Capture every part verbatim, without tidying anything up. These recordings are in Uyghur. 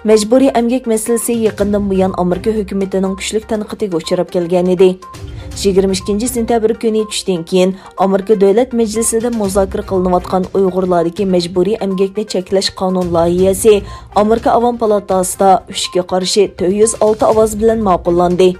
مەجبۇرىي ئەمگەك مەسىلىسى يېقىندىن بۇيان ئامېرىكا ھۆكۈمىتىنىڭ كۈچلۈك تەنقىدىگە ئۇچراپ كەلگەنىدى. يىگىرمە ئىككىنچى سېنتەبىر كۈنى چۈشتىن كېيىن ئامېرىكا دۆلەت مەجلىسىدە مۇزاكىرە قىلىنىۋاتقان ئۇيغۇرلاردىكى مەجبۇرىي ئەمگەكنى چەكلەش قانۇن لايىھەسى ئامېرىكا ئاۋام پالاتاسىدا ئۈچكە قارشى تۆت يۈز ئالتە ئاۋاز بىلەن ماقۇللاندى.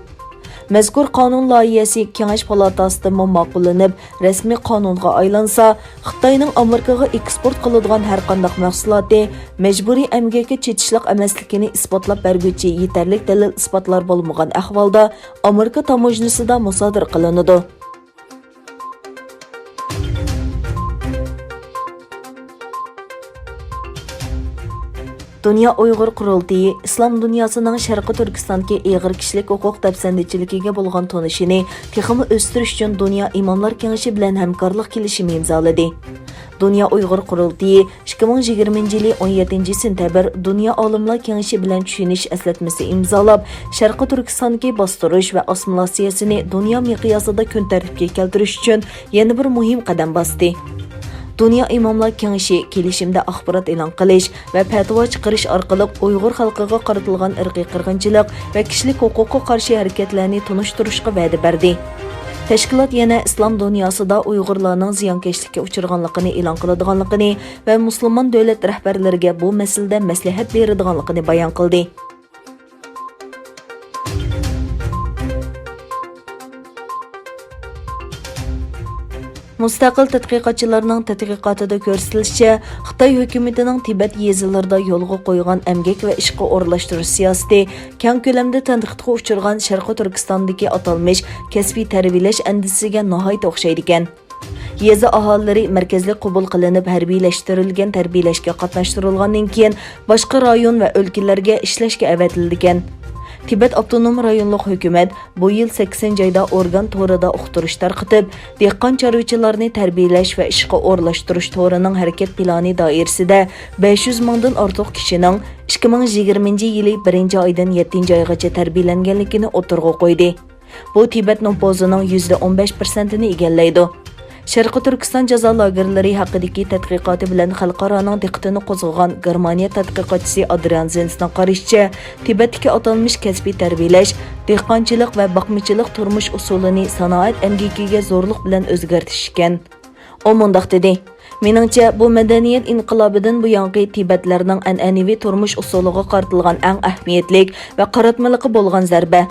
مەزكۇر قانۇن لايىھەسى كېڭەش پالاتاسىدىمۇ ماقۇللىنىپ، رەسمىي قانۇنغا ئايلانسا، خىتاينىڭ ئامېرىكىغا ئېكسپورت قىلىدىغان ھەرقانداق مەھسۇلاتى مەجبۇرىي ئەمگەككە چېتىشلىق ئەمەسلىكىنى ئىسپاتلاپ بەرگۈچى يېتەرلىك دەلىل-ئىسپاتلار بولمىغان ئەھۋالدا ئامېرىكا تاموژنىسىدا مۇسادىرە قىلىنىدۇ. دۇنيا ئۇيغۇر قۇرۇلتىيى ئىسلام دۇنياسىنىڭ شەرقىي تۈركىستاندىكى ئېغىر كىشىلىك ھوقۇق دەپسەندىچىلىكىگە بولغان تونۇشىنى تېخىمۇ ئۆستۈرۈش ئۈچۈن دۇنيا ئىماملار كېڭىشى بىلەن ھەمكارلىق كېلىشىمى ئىمزالىدى. دۇنيا ئۇيغۇر قۇرۇلتىيى ئىككى مىڭ يىگىرمىنچى يىلى ئون يەتتىنچى سېنتەبىر دۇنيا ئالىملار كېڭىشى بىلەن چۈشىنىش ئەسلەتمىسى ئىمزالاپ، شەرقىي تۈركىستاندىكى باستۇرۇش ۋە ئاسسىمىلياتسىيەسىنى دۇنيا مىقياسىدا كۈن تەرتىپكە كەلتۈرۈش ئۈچۈن يەنە بىر مۇھىم قەدەم باستى. دۇنيا ئىماملار كېڭىشى كېلىشىمدە ئاخبارات ئېلان قىلىش ۋە پەتىۋا چىقىرىش ئارقىلىق ئۇيغۇر خەلقىگە قارىتىلغان ئىرقىي قىرغىنچىلىق ۋە كىشىلىك ھوقۇققا قارشى ھەرىكەتلەرنى تونۇشتۇرۇشقا ۋەدە بەردى. تەشكىلات يەنە ئىسلام دۇنياسىدا ئۇيغۇرلارنىڭ زىيانكەشلىككە ئۇچرىغانلىقىنى ئېلان قىلىدىغانلىقىنى ۋە مۇسۇلمان دۆلەت رەھبەرلىرىگە بۇ مەسىلىدە مەسلىھەت بېرىدىغانلىقىنى بايان قىلدى. مۇستەقىل تەتقىقاتچىلارنىڭ تەتقىقاتىدا كۆرسىتىلىشىچە، خىتاي ھۆكۈمىتىنىڭ تىبەت يېزىلىرىدا يولغا قويغان ئەمگەك ۋە ئىشقا ئورۇنلاشتۇرۇش سىياسىتى كەڭ كۆلەمدە تەنقىدقا ئۇچرىغان شەرقىي تۈركىستاندىكى ئاتالمىش كەسپىي تەربىيەلەش ئەندىزىسىگە ناھايىتى ئوخشايدىكەن. يېزا ئاھالىلىرى مەركەزلىك قوبۇل قىلىنىپ، ھەربىيلەشتۈرۈلگەن تەربىيەلەشكە قاتناشتۇرۇلغاندىن كېيىن، باشقا رايون ۋە ئۆلكىلەرگە ئىشلەشكە ئەۋەتىلىدىكەن. تىبەت ئاپتونوم رايونلۇق ھۆكۈمەت بۇ يىل سەككىزىنچى ئايدا ئورگان تورىدا ئۇقتۇرۇش تارقىتىپ، دېھقان چارۋىچىلارنى تەربىيەلەش ۋە ئىشقا ئورۇنلاشتۇرۇش تورىنىڭ ھەرىكەت پىلانى دائىرىسىدە بەش يۈز مىڭدىن ئارتۇق كىشىنىڭ ئىككى مىڭ يىگىرمىنچى يىلى بىرىنچى ئايدىن يەتتىنچى ئايغىچە تەربىيەلەنگەنلىكىنى ئوتتۇرىغا قويدى. بۇ تىبەت نوپۇزىنىڭ يۈزدە ئون بەش پىرسەنتىنى ئىگىلەيدۇ. شەرقىي تۈركىستان جازا لاگېرلىرى ھەققىدىكى تەتقىقاتى بىلەن خەلقئارانىڭ دىققىتىنى قوزغىغان گېرمانىيە تەتقىقاتچىسى ئادرىيان زېنسنىڭ قارىشىچە، تىبەتتىكى ئاتالمىش كەسپىي تەربىيەلەش، دېھقانچىلىق ۋە باقمىچىلىق تۇرمۇش ئۇسۇلىنى سانائەت ئەمگىكىگە زورلۇق بىلەن ئۆزگەرتىش ئىكەن. ئۇ مۇنداق دېدى، مېنىڭچە، بۇ مەدەنىيەت ئىنقىلابىدىن بۇيانقى تىبەتلەرنىڭ ئەنئەنىۋى تۇرمۇش ئۇسۇلىغا قارىتىلغان ئەڭ ئەھمىيەتلىك ۋە قاراتمىلىقى بولغان زەربە.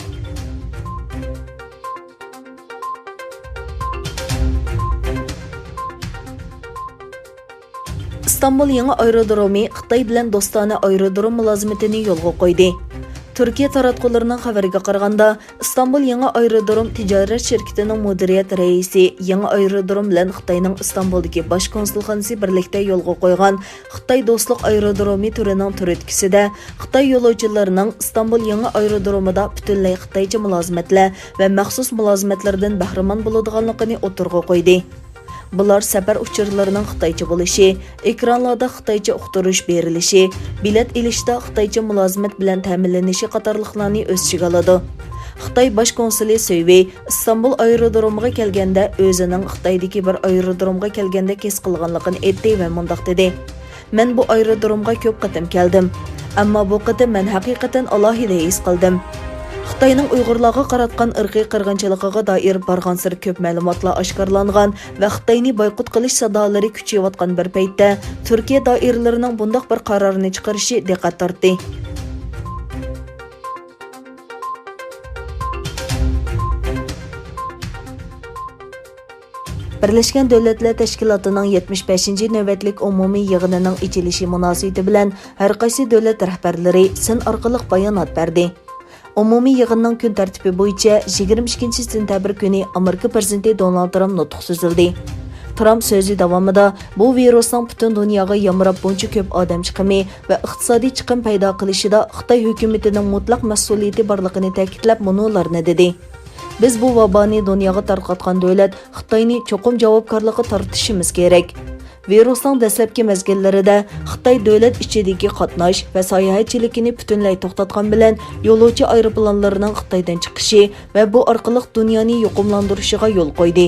ئىستانبۇل يېڭى ئايرودرومى خىتاي بىلەن دوستانە ئايرودروم مۇلازىمىتىنى يولغا قويدى. تۈركىيە تاراتقۇلىرىنىڭ خەۋىرىگە قارىغاندا، ئىستانبۇل يېڭى ئايرودروم تىجارەت شىركىتىنىڭ مۇدىرىيەت رەئىسى يېڭى ئايرودروم بىلەن خىتاينىڭ ئىستانبۇلدىكى باش كونسۇلخانىسى بىرلىكتە يولغا قويغان خىتاي دوستلۇق ئايرودرومى تۈرىنىڭ تۈرتكىسىدە، خىتاي يولۇچىلىرىنىڭ ئىستانبۇل يېڭى ئايرودرومىدا پۈتۈنلەي خىتايچە مۇلازىمەتلەر ۋە مەخسۇس مۇلازىمەتلەردىن بەھرىمەن بولىدىغانلىقىنى ئوتتۇرىغا قويدى. بۇلار سەپەر ئۇچۇرلىرىنىڭ خىتايچە بولۇشى، ئېكرانلاردا خىتايچە ئۇقتۇرۇش بېرىلىشى، بېلەت ئېلىشتا خىتايچە مۇلازىمەت بىلەن تەمىنلىنىشى قاتارلىقلارنى ئۆز ئىچىگە ئالىدۇ. خىتاي باش كونسۇلى سۈي ۋېي ئىستانبۇل ئايرودرومىغا كەلگەندە ئۆزىنىڭ خىتايدىكى بىر ئايرودرومغا كەلگەندەك ھېس قىلغانلىقىنى ئېيتتى ۋە مۇنداق دېدى، مەن بۇ ئايرودرومغا كۆپ قېتىم كەلدىم، ئەمما بۇ قېتىم مەن ھەقىقەتەن ئالاھىدە ھېس قىلدىم. خىتاينىڭ ئۇيغۇرلارغا قاراتقان ئىرقىي قىرغىنچىلىقىغا دائىر بارغانسېرى كۆپ مەلۇماتلار ئاشكارىلانغان ۋە خىتاينى بايقۇت قىلىش سادالىرى كۈچىيىۋاتقان بىر پەيتتە، تۈركىيە دائىرىلىرىنىڭ بۇنداق بىر قارارنى چىقىرىشى دىققەت تارتتى. بىرلەشكەن دۆلەتلەر تەشكىلاتىنىڭ يەتمىش بەشىنچى نۆۋەتلىك ئومۇمىي يىغىنىنىڭ ئېچىلىشى مۇناسىۋىتى بىلەن ھەر قايسى دۆلەت رەھبەرلىرى سىن ئارقىلىق بايانات بەردى. ئومۇمىي يىغىننىڭ كۈن تەرتىپى بويىچە يىگىرمە ئىككىنچى سېنتەبىر كۈنى ئامېرىكا پىرېزىدېنتى دونالد ترامپ نۇتۇق سۆزلىدى. ترامپ سۆزى داۋامىدا بۇ ۋىرۇسنىڭ پۈتۈن دۇنياغا يامراپ بۇنچە كۆپ ئادەم چىقىمى ۋە ئىقتىسادىي چىقىم پەيدا قىلىشىدا خىتاي ھۆكۈمىتىنىڭ مۇتلەق مەسئۇلىيىتى بارلىقىنى تەكىتلەپ مۇنۇلارنى دېدى. بىز بۇ ۋابانى دۇنياغا تارقاتقان دۆلەت خىتاينى چوقۇم جاۋابكارلىققا تارتىشىمىز كېرەك. ۋىرۇسنىڭ دەسلەپكى مەزگىللىرىدە خىتاي دۆلەت ئىچىدىكى قاتناش ۋە ساياھەتچىلىكىنى پۈتۈنلەي توختاتقان بىلەن يولۇچى ئايروپىلانلىرىنىڭ خىتايدىن چىقىشى ۋە بۇ ئارقىلىق دۇنيانى يۇقۇملاندۇرۇشىغا يول قويدى.